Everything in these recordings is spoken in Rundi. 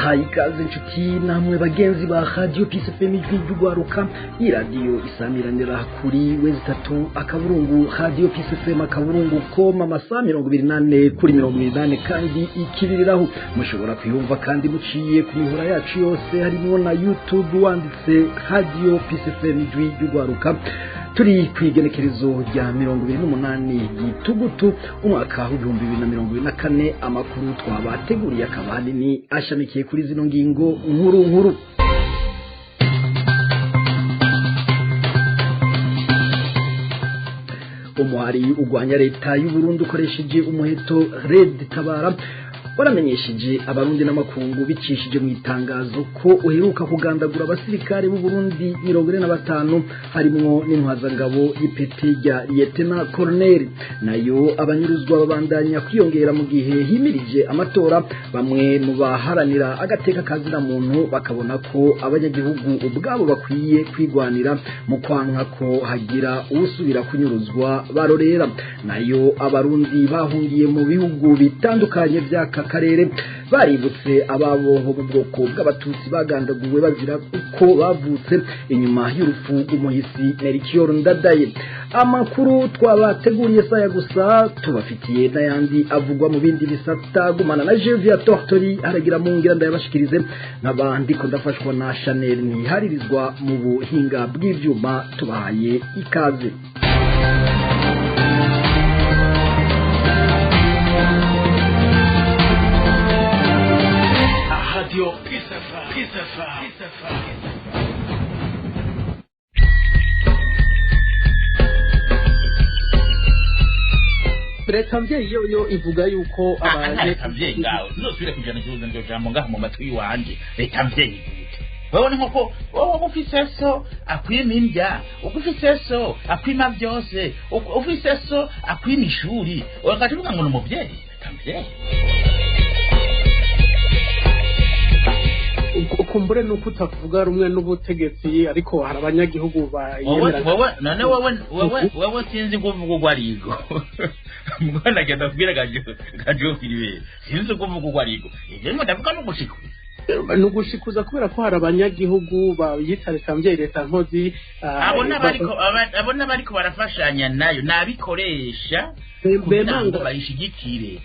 Ndabahaye ikaze inshuti namwe bagenzi ba Radio Peace FM ijwi ry'ugwaruka, iradiyo isamiranira kuri wezi tatu akaburungu Radio Peace FM akaburungu com, amasaha 24 kuri 24 kandi ikibiriraho. Mushobora kuyumva kandi muciye ku mihora yacu yose harimo na YouTube wanditse Radio Peace FM ijwi ry'ugwaruka. Turi ku igenekerezo rya 28 Gitugutu umwaka w'2024. Amakuru twabateguriye akaba ahanini ashamikiye kuri zino ngingo nkuru nkuru. Umuhari ugwanya leta y'u Burundi ukoresheje umuheto Red Tabara waramenyesheje abarundi n'amakungu bicishije mu itangazo ko uheruka kugandagura abasirikare b'u Burundi 45 harimwo n'intwazangabo y'ipeti rya Lieutenant Colonel. Nayo abanyuruzwa babandanya kwiyongera mu gihe himirije amatora. Bamwe mu baharanira agateka kazina muntu bakabona ko abanyagihugu ubwabo bakwiye kwigwanira mu kwanka ko hagira usubira kunyuruzwa barorera. Nayo abarundi bahungiye mu bihugu bitandukanye by'aka karere baributse ababo bo mu bwoko bw'abatutsi bagandaguwe bazira uko bavutse inyuma y'urupfu rw'umuhisi Melchior Ndadaye. Amakuru twabateguriye saya gusa tubafitiye n'ayandi avugwa mu bindi bisata. Gumana na Jevia Tortori aragira mu ngira ndayabashikirize, n'abandi ko ndafashwa na Chanel ntiharirizwa mu buhinga bw'ivyuma. Tubahaye ikaze. Radio Peace FM. Peace FM. Peace FM. Leta mvyeyi yoyo ivuga yuko abantu leta mvyeyi ngawe ntuzosubire kujana ikibuza iryo jambo ngaho mu matwi iwanje. Leta mvyeyi gute? Wewe ni nkoko wowe ufise so akwima indya, ufise so akwima vyose, ufise so akwima ishuri, ugaca uvuga ngo ni umuvyeyi. Leta mvyeyi kumbure nuko utavuga rumwe n'ubutegetsi, ariko hari abanyagihugu bayemera. Wowe none wewe sinzi kuvuga uko arigo mwana agenda kubwira gajo filibe sinzi kuvuga uko arigo ivyo ndimo ndavuga no gushikuza ni ugushikuza kubera ko hari abanyagihugu bayita leta mvyeyi leta nkozi. Abo n'abariko barafashanya nayo nabikoresha kugira ngo bayishigikire.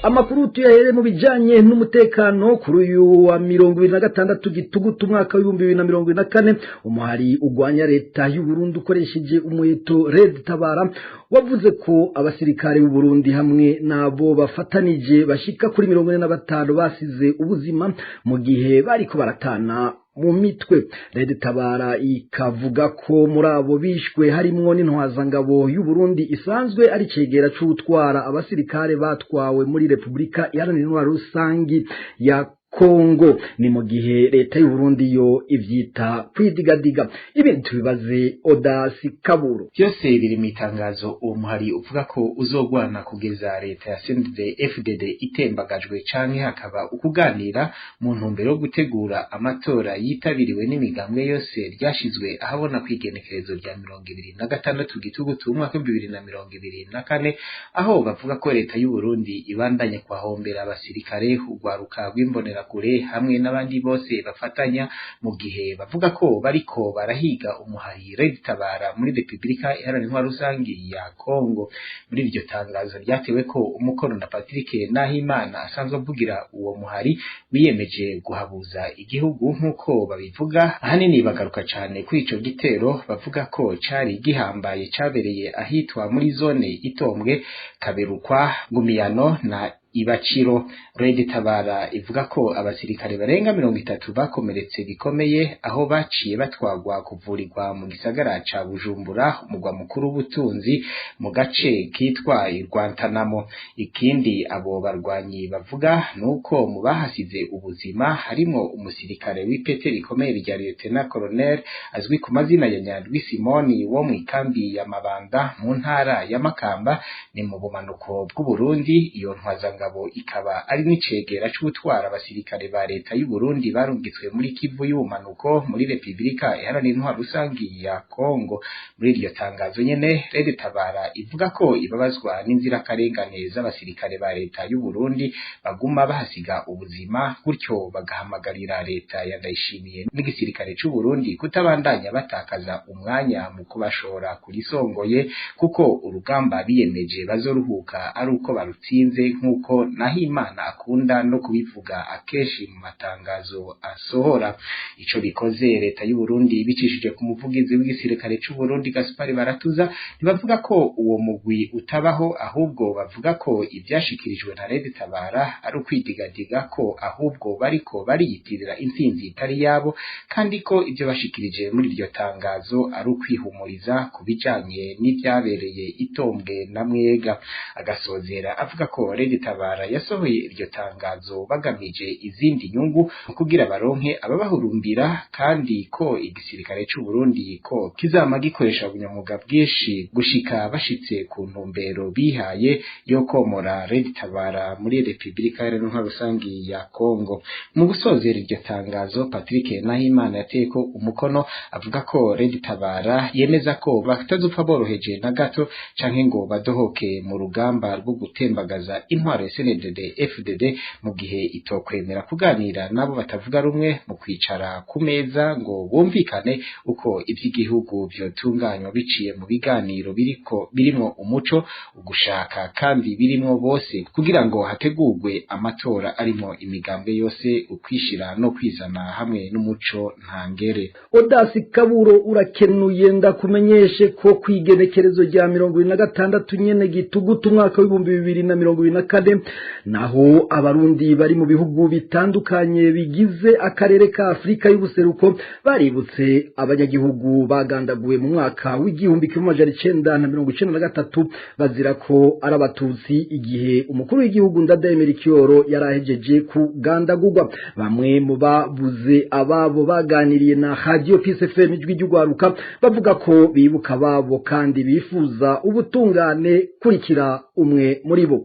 Amakuru tuyahere mu bijanye n'umutekano. Kuri uyu wa 26 Gitugutu umwaka w'2024, umuhari ugwanya leta y'u Burundi ukoresheje umuheto Red Tabara wavuze ko abasirikare b'u Burundi hamwe nabo bafatanije bashika kuri 45 basize ubuzima mu gihe bariko baratana mu mitwe. Red Tabara ikavuga ko muri abo bishwe harimwo n'intwazangabo y'u Burundi isanzwe ari cegera c'utwara abasirikare batwawe muri Republika Iharanira Intwaro Rusangi ya Kongo. Ni mu gihe leta y'u Burundi yo ivyita kwidigadiga. Ibintu tubibaze Odasi Kaburo. Byose biri mu itangazo uwo muhari uvuga ko uzogwana kugeza leta ya CNDD FDD itembagajwe canke hakaba ukuganira mu ntumbero yo gutegura amatora yitabiriwe n'imigambwe yose ryashizwe ahabona kwigenekerezo rya 26 Gitugutu umwaka 2024, aho bavuga ko leta y'u Burundi ibandanya kwahombera abasirikare, ugwaruka rw'imbonera kure hamwe n'abandi bose bafatanya, mu gihe bavuga ko bariko barahiga umuhari Red Tabara muri Republika Iharanira Intwaro Rusangi ya Kongo. Muri iryo tangazo ryatewe ko umukono na Patrick Nahimana asanzwe avugira uwo muhari wiyemeje guhabuza igihugu nk'uko babivuga, ahanini bagaruka cane kuri ico gitero bavuga ko cari gihambaye cabereye ahitwa muri zone Itombwe, Kaberukwa, Gumiyano na Ibaciro. Red Tabara ivuga ko abasirikare barenga 30 bakomeretse bikomeye, aho baciye batwagwa kuvurirwa mu gisagara ca Bujumbura, umugwa mukuru w'ubutunzi, mu gace kitwa Guantanamo. Ikindi abo barwanyi bavuga nuko mu bahasize ubuzima harimo umusirikare w'ipete rikomeye rya Lieutenant Colonel azwi ku mazina ya Nyandwi Simoni wo mu ikambi ya Mabanda mu ntara ya Makamba, ni mu bumanuko bw'u Burundi. Iyo ntwaza Ntwazangabo ikaba ari n'icegera c'ubutwara abasirikare ba leta y'u Burundi barungitswe muri Kivu y'ubumanuko muri Republika Iharanira Intwaro Rusangi ya Kongo. Muri iryo tangazo nyene, Red Tabara ivuga ko ibabazwa n'inzirakarengane z'abasirikare ba leta y'u Burundi baguma bahasiga ubuzima, gutyo bagahamagarira leta ya Ndayishimiye n'igisirikare c'u Burundi kutabandanya batakaza umwanya mu kubashora kurisongoye, kuko urugamba biyemeje bazoruhuka ari uko barutsinze, nk'uko Nahimana akunda no kubivuga akenshi mu matangazo asohora. Ico bikoze, leta y'u Burundi bicishije ku muvugizi w'igisirikare c'u Burundi Gaspard Baratuza ntibavuga ko uwo mugwi utabaho, ahubwo bavuga ko ivyashikirijwe na Red Tabara ari ukwidigadiga, ko ahubwo bariko bariyitirira intsinzi itari yabo, kandi ko ivyo bashikirije muri iryo tangazo ari ukwihumuriza ku bijanye n'ivyabereye Itombwe na Mwega. Agasozera avuga ko Red Tabara yasohoye iryo tangazo bagamije izindi nyungu kugira baronke ababahurumbira, kandi ko igisirikare c'u Burundi ko kizama gikoresha ubunyamwuga bwinshi gushika bashitse ku ntumbero bihaye yo komora Red Tabara muri Republika Iharanira Rusangi ya Kongo. Mu gusozera iryo tangazo, Patrick Nahimana yateye ko umukono, avuga ko Red Tabara yemeza ko batazopfa boroheje na gato canke ngo badohoke mu rugamba rwo gutembagaza intwaro ya CNDD FDD mu gihe itokwemera kuganira nabo batavuga rumwe mu kwicara ku meza ngo bumvikane uko ivy'igihugu vyotunganywa biciye mu biganiro biriko birimwo umuco, ugushaka kandi birimwo bose, kugira ngo hategurwe amatora arimo imigambwe yose, ukwishira no kwizana hamwe n'umuco ntangere. Odasi Kaburo, urakenuye. Ndakumenyeshe ko kwigenekerezo rya 26 nyene Gitugutu umwaka w'2024, naho Abarundi bari mu bihugu bitandukanye bigize akarere ka Afurika y'ubuseruko baributse abanyagihugu bagandaguwe mu mwaka w'1993 bazira ko ari Abatutsi, igihe umukuru w'igihugu Ndadaye Melchior yari ahejeje kugandagurwa. Bamwe mu babuze ababo baganiriye na Radio Peace FM, Ijwi ry'Ugwaruka, bavuga ko bibuka ababo kandi bifuza ubutungane. Kurikira umwe muri bo.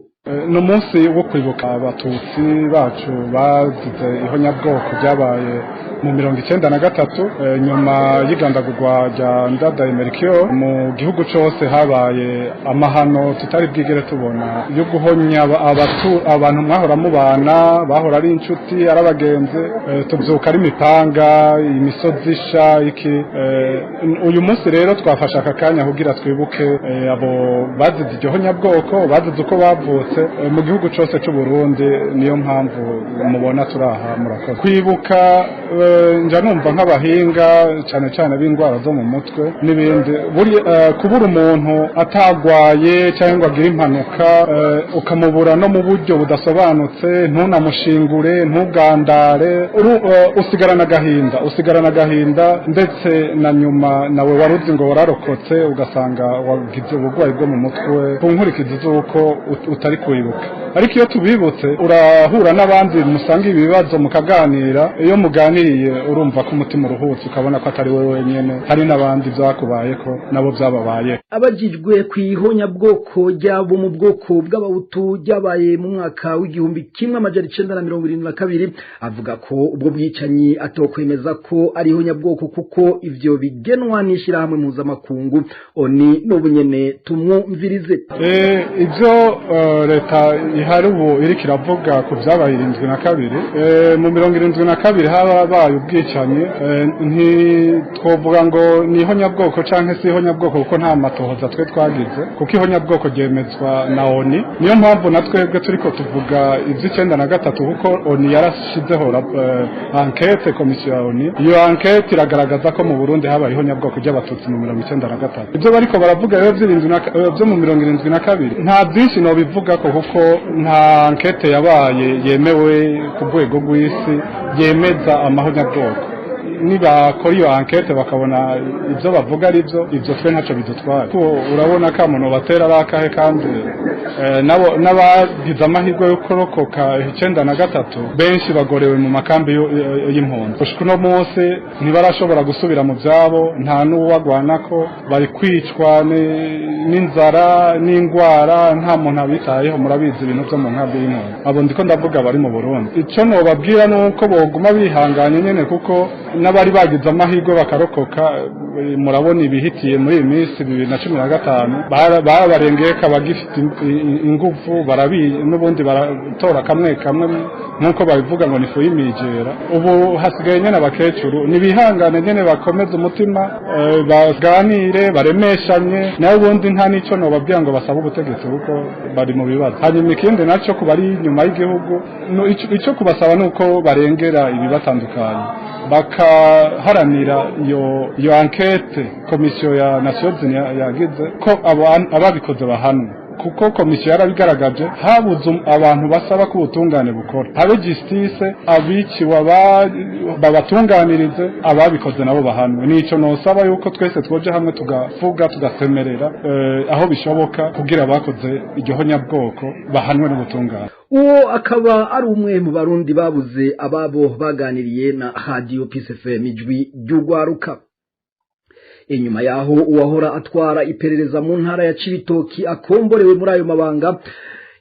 Ni umunsi wo kwibuka Abatutsi bacu bazize ihonyabwoko ryabaye mu 93 nyuma y'igandagurwa rya Ndadaye Melchior. Mu gihugu cyose habaye amahano tutari bwigere tubona yo guhonya abantu mwahora mubana, bahora ari inshuti, ari abagenzi, tubyuka ari imipanga, imisozi isha iki. Uyu munsi rero twafashe aka kanya kugira twibuke abo bazize iryo honyabwoko, bazize uko bavutse mu gihugu cyose cy'u Burundi. Niyo mpamvu mubona turi aha. Murakoze. Kwibuka, nja numva nk'abahinga cyane cyane b'indwara zo mu mutwe n'ibindi, kubura umuntu atagwaye cyangwa ngo agire impanuka, ukamubura no mu buryo budasobanutse, ntunamushingure, ntugandare, usigarana agahinda, usigarana agahinda ndetse na nyuma nawe waruzi ngo wararokotse, ugasanga wagize uburwayi bwo mu mutwe ku nkurikizi z'uko utari kwibuka. Ariko iyo tubibutse, urahura n'abandi musanga ibibazo mukaganira. Iyo muganiriye, urumva ko umutima uruhutse, ukabona ko atari wowe wenyine, hari n'abandi byakubayeko nabo byababaye. Abajijwe ku ihonyabwoko ryabo mu bwoko bw'Abahutu ryabaye mu mwaka w'1972, avuga ko ubwo bwicanyi atokwemeza ko ari ihonyabwoko, kuko ivyo bigenwa n'ishirahamwe mpuzamakungu ONU. N'ubunyene tumwumvirize. Ibyo leta ihari ubu iriko iravuga ku byabaye 72, mu 72 habaye ubwicanyi, ntitwovuga ngo ni ihonyabwoko canke si ihonyabwoko, kuko nta matohoza twe twagize, kuko ihonyabwoko ryemezwa na ONU. Niyo mpamvu na twebwe turiko tuvuga ivy'93, kuko ONU yarashizeho enquête, komisiyo ya ONU. Iyo enquête iragaragaza ko mu Burundi habaye ihonyabwoko ry'Abatutsi mu 93. Ibyo bariko baravuga rero vyo mu 72, nta byinshi nobivuga ko, kuko nta enquête yabaye yemewe ku rwego rw'isi yemeza amahonyabwoko. Nibakora iyo enquête bakabona ibyo bavuga ari byo, ibyo twe ntacyo bidutwara. Urabona ko umuntu batera ari akahe, kandi n'abagize amahirwe yo kurokoka 93 benshi bagorewe mu makambi y'impunzi. Gushika uno munsi ntibarashobora gusubira mu byabo, nta n'uwagwanako, bari kwicwa n'inzara n'ingwara, nta muntu abitayeho. Murabizi ibintu byo mu nkambi y'impunzi. Abo ndiko ndavuga bari mu Burundi. Icyo nobabwira ni uko boguma bihanganye nyene, kuko n'abari bagize amahirwe bakarokoka, murabona ibihitiye muri iyi minsi 2015, barabarengeye, kabagifite ingufu, barabi n'ubundi baratora kamwe kamwe, nk'uko babivuga ngo nifu y'imijera. Ubu hasigaye nyene abakecuru. Nibihangane nyene, bakomeze umutima, baganire, baremeshanye. Nawe ubundi nta n'icyo nobabwira ngo basabe ubutegetsi, kuko bari mu bibazo. Hanyuma ikindi nacyo, ku bari inyuma y'igihugu, icyo kubasaba ni uko barengera ibibatandukanye, bakaharanira iyo enquête komisiyo ya Nations Unies yagize, ko ababikoze bahanwe, kuko komisiyo yarabigaragaje. Habuze abantu basaba ko ubutungane bukora, habe justice, abiciwe babatunganirize, ababikoze nabo bahanwe. Nico nosaba, yuko twese twoje hamwe tugavuga, tugasemerera aho bishoboka, kugira abakoze iryo honyabwoko bahanwe n'ubutungane. Uwo akaba ari umwe mu Barundi babuze ababo baganiriye na Radio Peace FM, Ijwi ry'Ugwaruka. Inyuma yaho uwahora atwara iperereza mu ntara ya Cibitoki akomborewe muri ayo mabanga,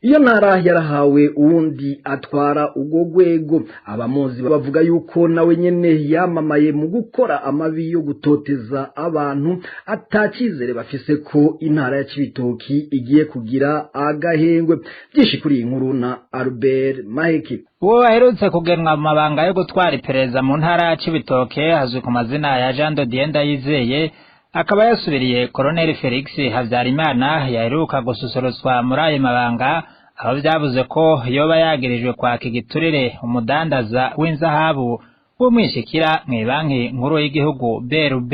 iyo ntara yarahawe uwundi atwara urwo rwego. Abamuzi bavuga yuko nawe nyene yamamaye mu gukora amabi yo gutoteza abantu. Atacizere bafise ko intara ya Cibitoki igiye kugira agahengwe. Byinshi kuri iyi nkuru na Albert Maheki. Uwo aherutse kugenwa mu mabanga yo gutwara iperereza mu ntara ya Cibitoke azwi ku mazina ya Jean de Dieu Ndayizeye, akaba yasubiriye Colonel Felix Habyarimana yaheruka gususurutswa muri ayo mabanga, aho byavuze ko yoba yagirijwe kwaka igiturire umudandaza w'inzahabu w'umwishikira mw'ibanki nkuru y'igihugu BRB.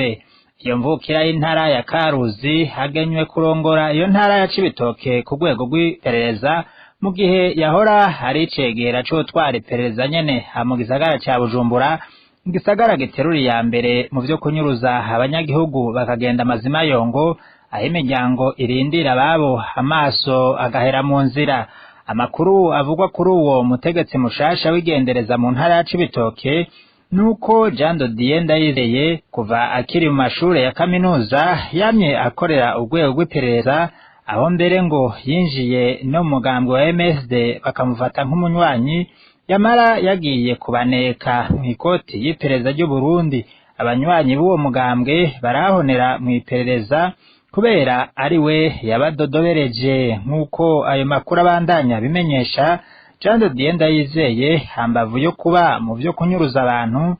Iyo mvukira y'intara ya Karuzi hagenywe kurongora iyo ntara ya Cibitoke ku rwego rw'iperereza, mu gihe yahora ari icegera c'utwara iperereza nyene mu gisagara ca Bujumbura, igisagara giterura iya mbere mu vyo kunyuruza abanyagihugu bakagenda amazima yongo, aho imiryango irindira ababo amaso agahera mu nzira. Amakuru avugwa kuri uwo mutegetsi mushasha w'igendereza mu ntara ya Cibitoke nuko Jean de Dieu Ndayizeye kuva akiri mu mashure ya kaminuza yamye akorera urwego rw'iperereza, aho mbere ngo yinjiye no mu mugambwe wa MSD bakamufata nk'umunywanyi, yamara yagiye kubaneka mw'ikoti y'iperereza ry'u Burundi. Abanywanyi b'uwo mugambwe barahonera mw'iperereza kubera ari we yabadodobereje. Nk'uko ayo makuru abandanya abimenyesha, Jean de Dieu Ndayizeye, hambavu yo kuba mu vyo kunyuruza abantu,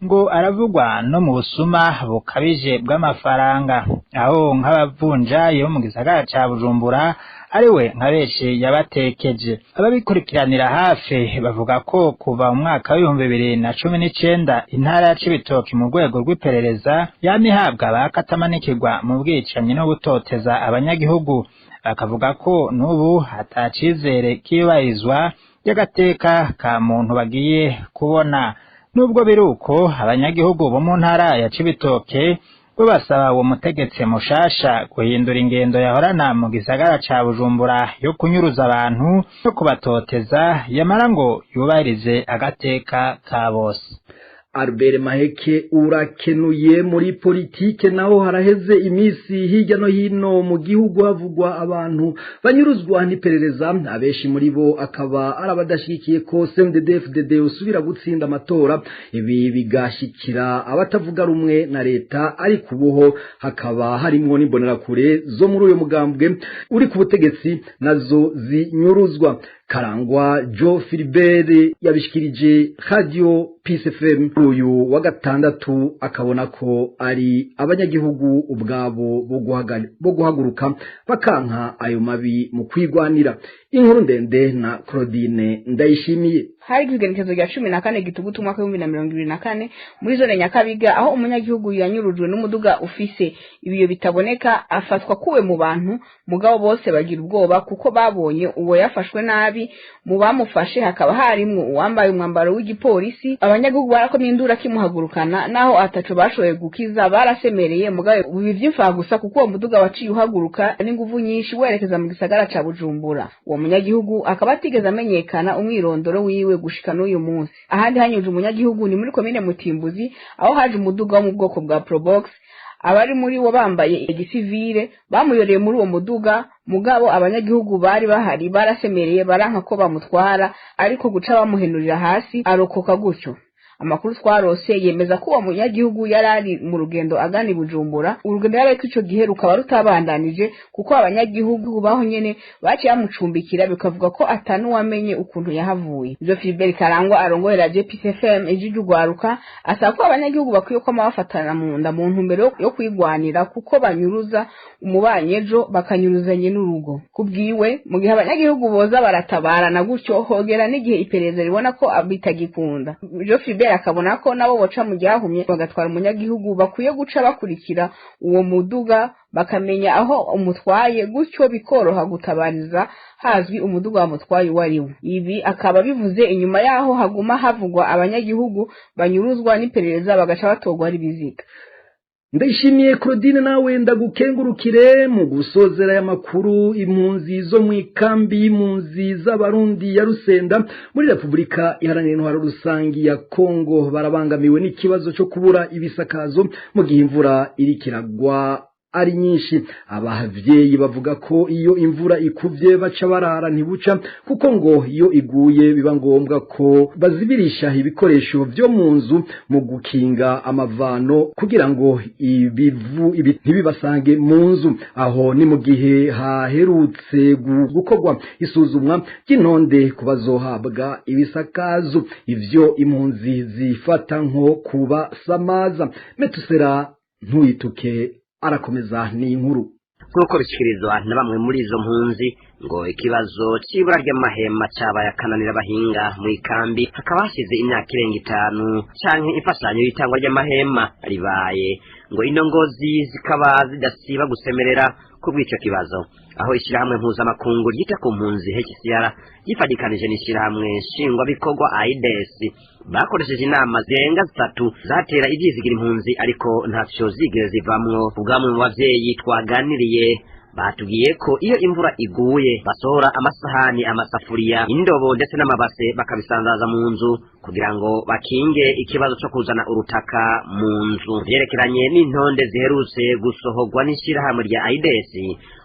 ngo aravugwa no mu busuma bukabije bw'amafaranga, aho nk'abavunjayi bo mu gisagara ca Bujumbura ari we nka benshi yabatekeje. Ababikurikiranira hafi bavuga ko kuva mu mwaka w'2019 intara ya Cibitoki mu rwego rw'iperereza yama ihabwa bakatamanikirwa mu bwicanyi no gutoteza abanyagihugu, bakavuga ko n'ubu atacizere k'iyubahirizwa ry'agateka ka muntu bagiye kubona. Nubwo biri uko, abanyagihugu bo mu ntara ya Cibitoke bo basaba uwo mutegetsi mushasha guhindura ingendo yahorana mu gisagara ca Bujumbura yo kunyuruza abantu no kubatoteza, yamara ngo yubahirize agateka ka bose. Albert Maheke, urakenuye. Muri politike naho, haraheze iminsi hirya no hino mu gihugu havugwa abantu banyuruzwa n'iperereza, abenshi muri bo akaba ari abadashigikiye ko CNDD-FDD usubira gutsinda amatora. Ibi bigashikira abatavuga rumwe na leta, ariko ubuho hakaba harimwo n'imbonerakure zo muri uyu mugambwe uri ku butegetsi nazo zinyuruzwa. Karangwa Joe Philbert yabishikirije Radio Peace FM uyu wa gatandatu, akabona ko ari abanyagihugu ubwabo bo guhaguruka bakanka ayo mabi mu kwigwanira. Inkuru ndende na Claudine Ndayishimiye. Hari igenekerezo rya 14 Gitugutu umwaka wa 2024 muri zone Nyakabiga, aho umunyagihugu yanyurujwe n'umuduga ufise ibiyo bitaboneka, afatwa kuwe mu bantu. Mugabo bose bagira ubwoba kuko babonye uwo yafashwe nabi. Mu bamufashe hakaba harimwo uwambaye umwambaro w'igipolisi. Abanyagihugu barakomye induru akimuhagurukana, naho ataco bashoboye gukiza, barasemereye, mugabo biba ivy'imfagusa kuko uwo muduga waciye uhaguruka n'inguvu nyinshi werekeza mu gisagara ca Bujumbura. Uwo munyagihugu akaba atigeze amenyekana umwirondoro wiwe gushika n'uyu munsi. Ahandi hanyuje umunyagihugu ni muri komine Mutimbuzi, aho haje umuduga wo mu bwoko bwa Probox, abari muri wo bambaye igisivile bamuyoreye muri uwo muduga. Mugabo abanyagihugu bari bahari barasemereye, baranka ko bamutwara, ariko guca bamuhenurira hasi arokoka gutyo. Amakuru twarose yemeza ko uwo munyagihugu yari ari mu rugendo agana i Bujumbura. Urugendo yari ariko ico gihe rukaba rutabandanije kuko abanyagihugu baho nyene baciye bamucumbikira, bikavuga ko atanuwamenye ukuntu yahavuye. Ivyo Philibert Karangwa arongoye Radio Peace FM Ijwi ry'Urwaruka asaba ko abanyagihugu bakwiye kwama bafatana mu nda mu ntumbero yo kwigwanira, kuko banyuruza umubanyi ejo bakanyuruzanye n'urugo. Kubwiwe, mu gihe abanyagihugu boza baratabarana gutyo, hogera n'igihe iperereza ribona ko bitagikunda. Ivyo Philibert akabona ko nabo boca mu ryahumye bagatwara umunyagihugu bakwiye guca bakurikira uwo muduga, bakamenya aho umutwaye, gutyo bikoroha gutabariza hazwi umuduga wamutwaye uwo ari we. Ibi akaba bivuze inyuma yaho haguma havugwa abanyagihugu banyuruzwa n'iperereza bagaca batorwa ari biziga. Ndayishimiye Claudine, nawe ndagukengurukire. Mu gusozera aya makuru, impunzi zo mu ikambi y'impunzi z'Abarundi ya Rusenda muri Repubulika Iharanira Intwaro Rusangi ya Kongo barabangamiwe n'ikibazo cyo kubura ibisakazo mu gihe imvura iriko iragwa ari nyinshi. Abavyeyi bavuga ko iyo imvura ikuvye baca barara ntibuca, kuko ngo iyo iguye biba ngombwa ko bazibirisha ibikoresho vyo mu nzu mu gukinga amavano kugira ngo ibivu ntibibasange mu nzu. Aho ni mu gihe haherutse gukorwa isuzumwa ry'intonde ku bazohabwa ibisakazo, ivyo impunzi zifata nko kubasamaza. Metusera Ntuyituke arakomeza ni inkuru. Nk'uko bishyikirizwa na bamwe muri izo mpunzi, ngo ikibazo cy'ibura ry'amahema cyabaye akananira abahinga mu ikambi, hakaba hashize imyaka irenga 5 canke imfashanyo y'itangwa ry'amahema ribaye, ngo indongozi zikaba zidasiba gusemerera kubw'ico kibazo, aho ishyirahamwe mpuzamakungu ryita ku mpunzi HCR ryifadikanije n'ishyirahamwe nshingwabikorwa AIDS bakoresheje inama zirenga 3 zatera ibyizigira impunzi, ariko ntacyo zigeze zivamwo. Ubwamwe mu bavyeyi twaganiriye batubwiye ko iyo imvura iguye basohora amasahani, amasafuriya, indobo ndetse n'amabase, bakabisanzaza mu nzu kugira ngo bakinge ikibazo cyo kuzana urutaka mu nzu. Vyerekeranye n'intonde ziherutse gusohorwa n'ishirahamwe rya AIDS,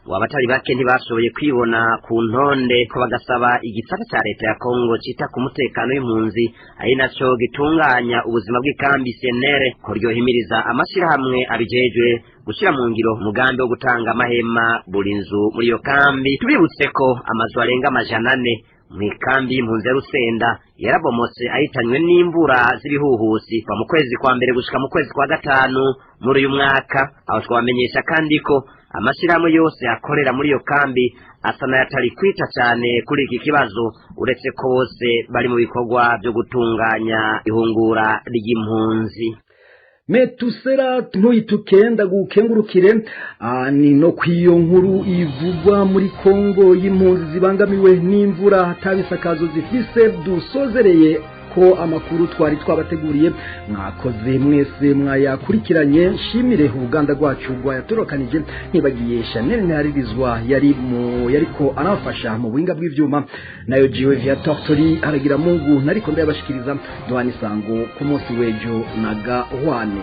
ngo abatari bake ntibashoboye kwibona ku ntonde, ko bagasaba igisata ca leta ya Kongo cita ku mutekano w'impunzi, ari naco gitunganya ubuzima bw'ikambi CNR, ko ryohimiriza amashirahamwe abijejwe gushyira mu ngiro umugambi wo gutanga amahema buri nzu muri iyo kambi. Tubibutse ko amazu arenga 400 mu ikambi y'impunzi ya Rusenda yarabomotse ahitanywe n'imvura z'ibihuhusi kuva mu kwezi kwa mbere gushika mu kwezi kwa gatanu muri uyu mwaka. Aho twabamenyesha kandi ko amashyirahamwe yose akorera muri iyo kambi asa n'ayatari kwita cyane kuri iki kibazo, uretse ko bose bari mu bikorwa byo gutunganya ihungura ry'impunzi. Metusera Ntuyituke, ndagukengurukire. Ni no kwiyo nkuru ivugwa muri Kongo y'impunzi zibangamiwe n'imvura atabisakazo zifise dusozereye ko amakuru twari twabateguriye. Mwakoze mwese mwayakurikiranye. Nshimire uruganda rwacu rwayatorokanije, ntibagiye Chanel Ntiharirizwa yari mu yariko aramfasha mu buhinga bw'ivyuma, nayo jiwe Viator Tori haragira Mungu nariko ndayabashikiriza. Duhana isango ku munsi w'ejo na gahwane.